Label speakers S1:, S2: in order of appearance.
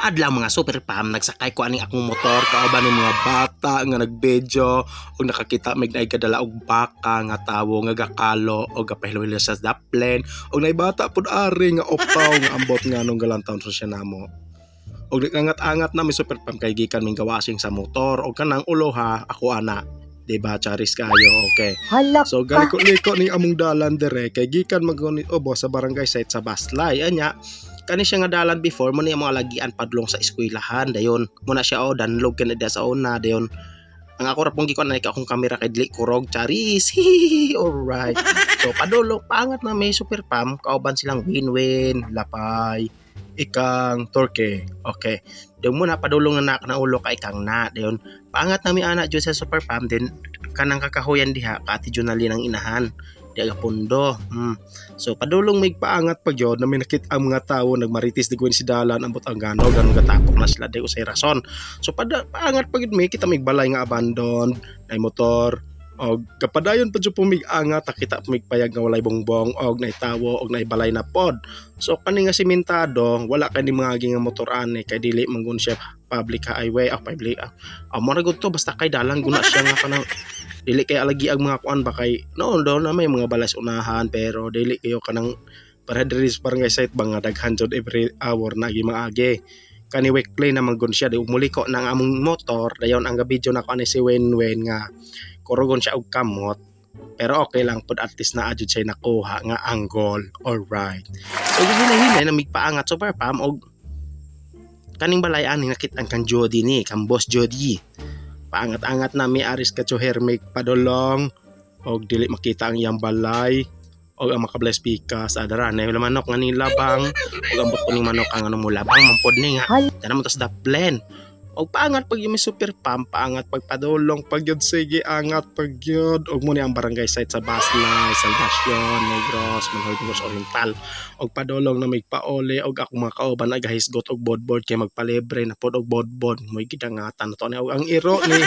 S1: Adlaw, mga super pam, nagsakay ko aning akong motor kauban ni mga bata nga nag-video ug nakakita mig naay kadala og baka nga tawo nga gakalo og gapahilo sa daplen ug naay bata pud ari nga upaw nga ambot nga nung galantawn sa siya namo. Og nag-angat-angat na mi, super pam, kay gikan ming gawasing sa motor og kanang ulo ha ako ana. Diba, charis kayo, okay.
S2: Hala.
S1: So galiko-liko ning among dalan dire kay gikan man ubo sa barangay site sa Baslay. Anya, kani siya nga dalan before mo ni among alagian padlong sa eskwelahan dayon. Muna siya oh, danlog kini diya sa una dayon. Ang ako ra pong gikuan na akong kamera kay dili kurog, charis. Alright. So padulo paangat na may, super pam, kauban silang win-win, lapay, ikang Turkey. Okay. Dayon muna padulong na na ulo ka ikang na dayon. Paangat nami ana jud sa super pam din kanang kakahuyan diha ka Ate Junalyn ang inahan di aga pundo. So padulong mig paangat pag yun na may nakita ang mga tao nagmaritis di si dalan ambot ang gano ganun gatapok na sila di usay rason. So paangat pag yun may kita mig balay nga abandoned na motor og kapadayon pa jud pumig angat nakita pumig payag nga walay bongbong og nay tawo og nay balay na pod. So kani nga simentado wala kani mga nga motor ani kay dili man gun siya public highway, ah, public, ah, ah mo to basta kay dalan guna siya nga kanang dili kay alagi ang mga kuan ba kay noon do na may mga balas unahan pero dili kayo kanang para diri sa barangay site ba nga daghan jud every hour na gi mga agi. Kani weekly na man gun siya di muliko ng among motor dayon ang video na ko ani si Wen Wen nga kurugon siya og kamot pero okay lang pud, at least naa jud siya nakuha nga angle. Alright, so hinay-hinay na migpaangat, super pam, og kaning balay ani nakit-an kang Jody ni kang Boss Jody. Paangat-angat na mi aris ka Hermik padulong og dili makita ang iyang balay og ang makabless pikas adara na yung manok nga ni labang og ambot ko ning manok ang ano mo labang mampod ni nga tanan mo tas daplen og paangat pag yung may, super pam, paangat pag padulong pag yun sige angat pag yun og mo ni ang barangay site sa Baslay, Salvacion, Negros, Manhoy, Negros Oriental og padulong na may paole og akong mga kauban nagahisgot og bodbod kay magpalibre na pod og bodbod mo'y gidangatan na to ni og ang iro ni.